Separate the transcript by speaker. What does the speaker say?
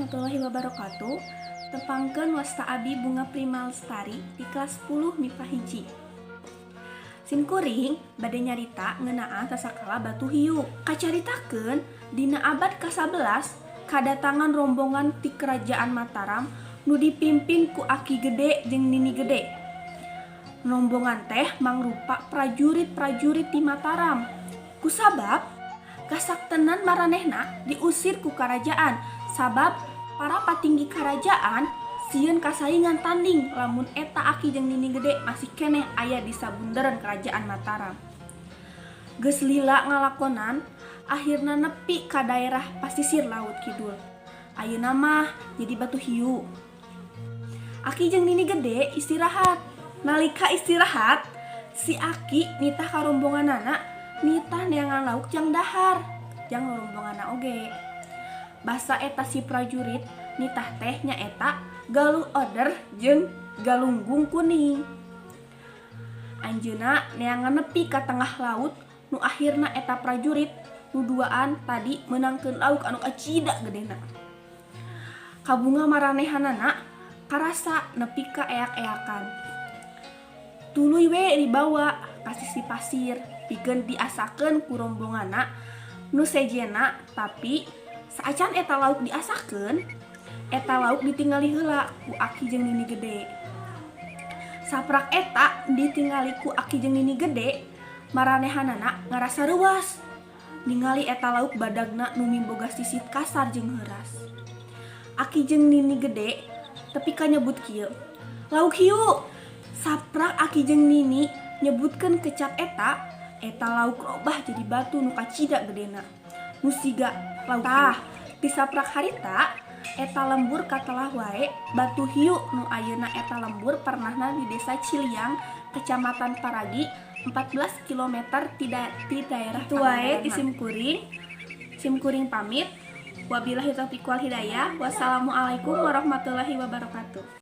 Speaker 1: warahmatullahi wabarakatuh. Tepangkeun, wasta abi Bunga Prima Lestari di kelas 10 MIPA 1. Sim kuring bade nyarita ngeunaan sasakala batu hiu. Kacaritakeun dina abad ka-11 kadatangan rombongan ti Kerajaan Mataram nu dipimpin ku Aki Gede jeung Nini Gede. Rombongan teh mangrupa prajurit-prajurit ti Mataram. Kusabab kasaktenan maranehna diusir ku karajaan, sabab para patinggi karajaan sieun kasaingan tanding lamun eta Aki jeung Nini Gede masih keneh aya di sabunderan Kerajaan Mataram. Geus lila ngalakonan, akhirna nepi ka daerah pasisir Laut Kidul. Ayeuna mah jadi batu hiu. Aki jeung Nini Gede istirahat. Nalika istirahat, si Aki nitah ka rombonganana, nitah neangan lauk jang dahar, jang rombonganna oge. Basa eta si prajurit nitah teh nyaeta galuh oder jeung galunggung kuning. Anjeunna neangan nepi ka tengah laut, nu akhirna eta prajurit nu duaan tadi meunangkeun lauk anu kacida gedena. Kabunga maranehanana karasa nepi ka eak-eakan. Tuluy we dibawa ka sisi pasir pikeun diasakeun ku rombonganna nu sejenna. Tapi saacan eta lauk diasakeun, eta lauk ditingali heula ku Aki jeung Nini Gede. Saprak eta ditingali ku Aki jeung Nini Gede, maranehanana ngarasa reuwas ningali eta lauk badagna nu miboga sisit kasar jeung heuras. Aki jeung Nini Gede tepi ka nyebut kieu, "Lauk hiu." Saprak Aki jeung Nini nyebutkeun kecap eta, eta lauk robah jadi batu nu kacida gedena nu siga lauk. Tah, ti saprak harita eta lembur katelah wae Batu Hiu, nu ayeuna eta lembur pernahna di Desa Ciliang, Kecamatan Paragi, 14 km tidak di daerah. Itu wae ti sim kuring. Sim kuring pamit. Wabillahi taufiq wal hidayah. Wassalamualaikum warahmatullahi wabarakatuh.